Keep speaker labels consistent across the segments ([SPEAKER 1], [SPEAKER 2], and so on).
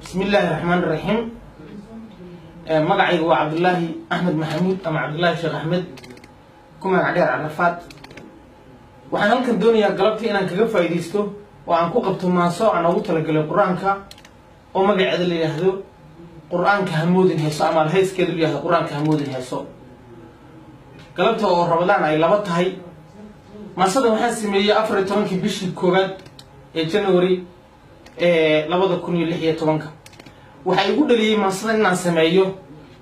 [SPEAKER 1] Bismi Illaahi Raxmaan Raxiim. Magacayga waa Cabdullaahi Axmed Maxamuud ama Cabdullaahi Sheekh Axmed, ku magac dheer Carafaad. Waxaan halkan doonayaa galabtii inaan kaga faa'iidaysto oo aan ku qabto maanso aan ugu talagalay Qur-aanka, oo magaceeda la yidhaahdo "Qur-aanka Hamoodin Heeso", ama alhayskeeda la yihahdo "Qur-aanka Hamoodin Heeso". Galabta oo Ramadaan ay 2 tahay, maansada waxaan sameeyey 14-kii bishii koowaad ee January ee 2016-ka. Waxaa igu dhaliyey maansada inaan sameeyo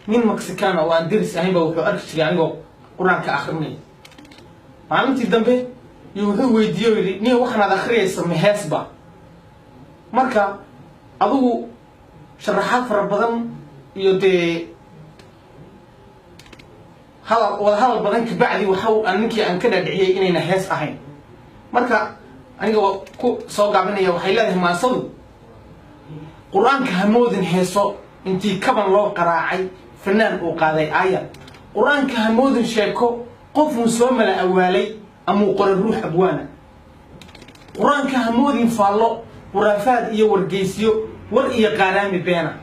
[SPEAKER 1] nin Mexican oo aan deris ahayn ba wuxuu arki jiray anigoo Qur-aanka akrinaya. Maalintii dambe iyo wuxuu weydiiyey oo yidhi: "Nin, waxaanaad akhriyaysa ma heesba?" Marka adigu sharaxaad fara badan iyo dee hadal wada hadal badan kabacdi, waxa aan ninkii aan ka dhaadhiciyey inayna hees ahayn. Marka aniga waa ku soo gaabinaya. Waxay leedahay maansadu: Qur-aanka hamoodin heeso intii kaban loo qaraacay, fanaan uu qaaday aaya. Qur-aanka hamoodin sheeko qofuu soo mala awaalay amuu qoray ruux abwaana. Qur-aanka hamoodin faallo, khuraafaad iyo wargeysyo, war iyo qaaraami beena.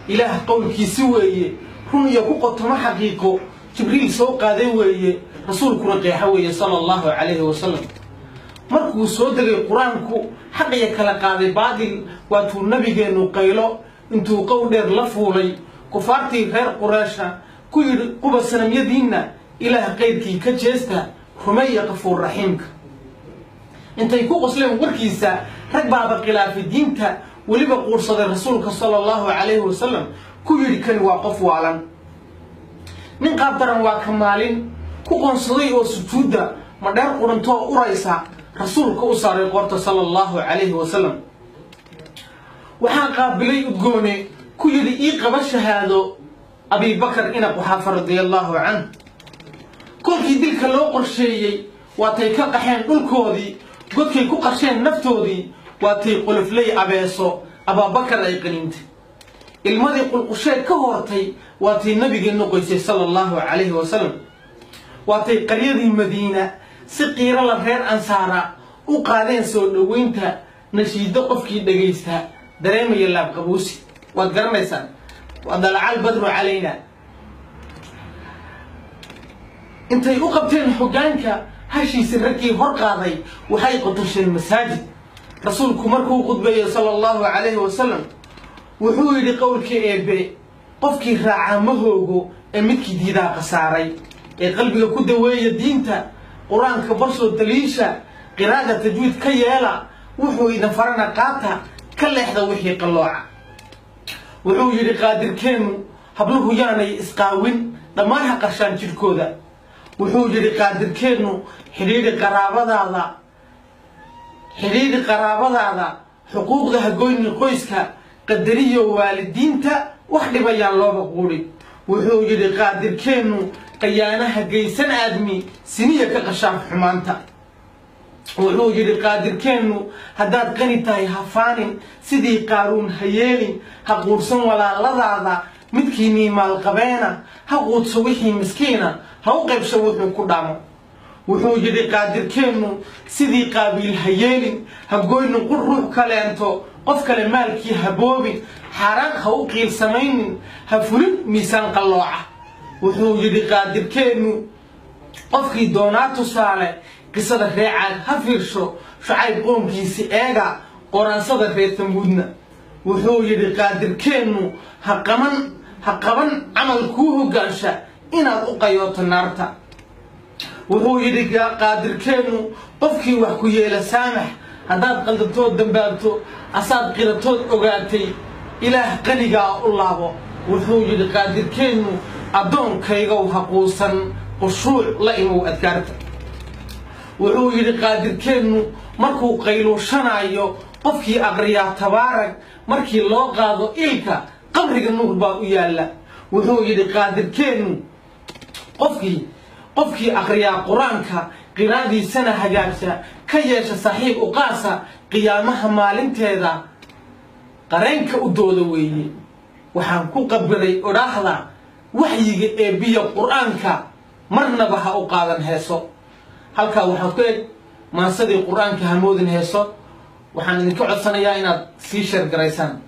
[SPEAKER 1] Ilaah qowlkiisi weeye, run iyo ku qotomo xaqiiqo, Jibriil soo qaaday weeye, Rasuulkuna qeexo weeye, sala Allahu calayhi wasalam. Markuu soo degay Qur-aanku, xaqiya kala qaaday baadil, waatuu Nabigeennu qaylo intuu qow dheer la fuulay, kufaartii reer Qureesha ku yidhi: "Quba sanamyadiinna, Ilaah qayrkii ka jeesta, rumeeya Qafuur Raxiimka." Intay ku qosleen warkiisa, rag baaba khilaafay diinta, weliba quursaday Rasuulka sala Allahu calayhi wasalam, ku yidhi: "Kani waa qof waalan." Nin qaab daran waa ka maalin ku qoonsaday oo sujuudda madheer qurantoo uraysa Rasuulka u saaray qoorta, sala Allahu calayhi wasalam. Waxaa qaabilay udgoone, ku yidhi: "Ii qaba shahaado", Abibakar ina Quxaafa radia Allahu canh. Kolkii dilka loo qorsheeyey, waatay ka qaxeen dhulkoodii, godkay ku qasheen naftoodii, waatay qolofley abeeso Abaabakar ay qaniintay, ilmadii qulqusheed ka hortay, waatay Nabigeennu qoysay, sala Allahu calayhi wasalam. Waatay qaryadii Madiina si qiiro la reer Ansaara u qaadeen soo dhoweynta, nashiido qofkii dhegaysta dareemaya laabqabuusi. Waad garanaysaan waa "Dalacal Badru Calayna". Intay u qabteen hoggaanka hashiisi, raggii hor qaaday waxay qotosheen masaajid. Rasuulku markuu khudbeeyey, sala Allahu calayhi wasalam, wuxuu yidhi: "Qowlkii Eebe qofkii raacaa ma hoogo ee midkii diidaa khasaaray. Ee qalbiga ku daweeya diinta Qur-aanka, barsoo daliisha, qiraa'ada tajwiid ka yeela, wuxuu idin farana qaata, ka leexda wixii qallooca." Wuxuu yidhi Qaadirkeennu: "Habluhu yaanay isqaawin, dhammaan ha qarshaan jidhkooda." Wuxuu yidhi Qaadirkeennu: "Xidhiidhi qaraabadaada, xidhiidhi qaraabadaada, xuquuqda ha goyni, qoyska qadariyo, waalidiinta wax dhibayaan looba quudhin." Wuxuu yidhi Qaadirkeennu: "Qayaanaha geysan aadmi, siniya ka qashaaf xumaanta." Wuxuu yidhi Qaadirkeennu: "Haddaad qani tahay ha faanin, sidii Qaaruun ha yeelin, ha quudhsan walaaladaada. Midkiinii maalqabeena ha quudso wixii miskiina, ha u qaybsho wuxuu ku dhaamo." Wuxuu yidhi Qaadirkeennu: "Sidii Qaabiil ha yeelin, ha goynin qur ruux kaleento, qof kale maalkii ha boobin, xaaraan ha u qiilsamaynin, ha fulin miisaan qallooca." Wuxuu yidhi Qaadirkeennu: "Qofkii doonaa tusaale qisada reer Caad ha fiirsho, Shucayb qoomkiisi eega, qoraansada reer Tamuudna." Wuxuu yidhi Qaadirkeennu: "Ha qaban, ha qaban camal kuu hoggaansha inaad u qayooto naarta." Wuxuu yidhi Qaadirkeennu: "Qofkii wax ku yeela saamax. Haddaad qaldantood dambaabto, asaad qiratood ogaatay, Ilaah qanigaa u laabo." Wuxuu yidhi Qaadirkeennu: "Addoonkaygow, ha quusan, qushuuc la imow adkaarta." Wuxuu yidhi Qaadirkeennu: "Markuu qayluushanaayo qofkii aqriyaa Tabaarag, markii loo qaado ilka qabriga, nuur baa u yaalla." Wuxuu yidhi Qaadirkeennu: Qofkii aqriyaa Qur-aanka, qiraadiisana hagaagsa, ka yeesha saaxiib u qaasa, qiyaamaha maalinteeda qareenka u dooda weeye." Waxaan ku qabiray odhaahda waxyiga eebbiya Qur-aanka marnaba ha u qaadan heeso. Halkaa waxaad ku eg maansadii "Qur-aanka Hamoodin Heeso". Waxaan idinka codsanayaa inaad sii share garaysaan.